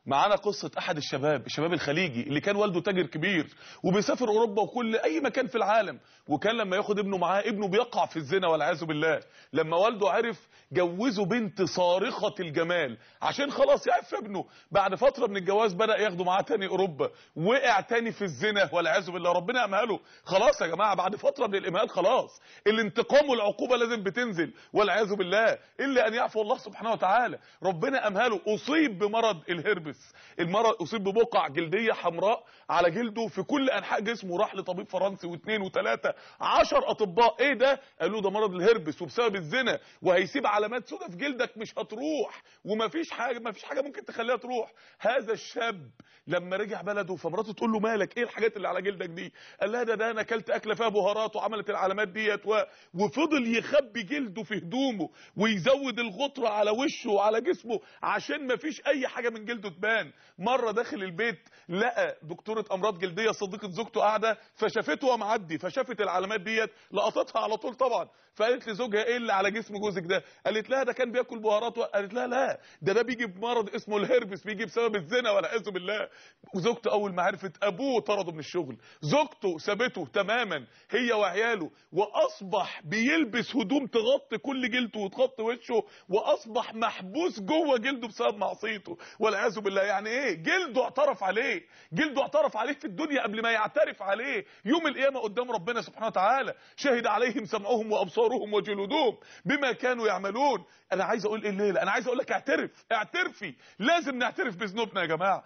معانا قصة احد الشباب الخليجي اللي كان والده تاجر كبير وبيسافر اوروبا وكل اي مكان في العالم، وكان لما ياخد ابنه معاه ابنه بيقع في الزنا والعياذ بالله. لما والده عرف جوزه بنت صارخة الجمال عشان خلاص يعف ابنه. بعد فترة من الجواز بدأ ياخده معاه تاني اوروبا، وقع تاني في الزنا والعياذ بالله. ربنا امهله. خلاص يا جماعة، بعد فترة من الامهال خلاص الانتقام والعقوبة لازم بتنزل والعياذ بالله، الا ان يعفو الله سبحانه وتعالى. ربنا امهله. اصيب بمرض الهربس، المرض اصيب ببقع جلدية حمراء على جلده في كل انحاء جسمه. راح لطبيب فرنسي واثنين وثلاثة، 10 اطباء. ايه ده؟ قالوا ده مرض الهربس وبسبب الزنا، وهيسيب علامات سوداء في جلدك مش هتروح، ومفيش حاجة، مفيش حاجة ممكن تخليها تروح. هذا الشاب لما رجع بلده فمراته تقول له مالك، ايه الحاجات اللي على جلدك دي؟ قال لها ده انا اكلت اكله فيها بهارات وعملت العلامات ديت، وفضل يخبي جلده في هدومه ويزود الغطره على وشه وعلى جسمه عشان مفيش اي حاجة من جلده تبان. مرة داخل البيت لقى دكتورة امراض جلدية صديقه زوجته قاعدة، فشافته ومعدي، فشافت العلامات ديت لقطتها على طول طبعا. فقالت لزوجها ايه اللي على جسم جوزك ده؟ قالت لها ده كان بياكل بهارات قالت لها لا، ده بيجي بمرض اسمه الهربس، بيجي بسبب الزنا والعياذ بالله. وزوجته اول ما عرفت ابوه طرده من الشغل، زوجته سابته تماما هي وعياله، واصبح بيلبس هدوم تغطي كل جلده وتغطي وشه، واصبح محبوس جوه جلده بسبب معصيته والعياذ بالله. يعني ايه؟ جلده اعترف عليه، جلده اعترف عليه في الدنيا قبل ما يعترف عليه يوم القيامة قدام ربنا سبحانه وتعالى. شهد عليهم سمعهم وابصارهم وجلودهم بما كانوا يعملون. انا عايز اقول ايه الليلة؟ انا عايز اقول لك اعترف، اعترفي. لازم نعترف بذنوبنا يا جماعة.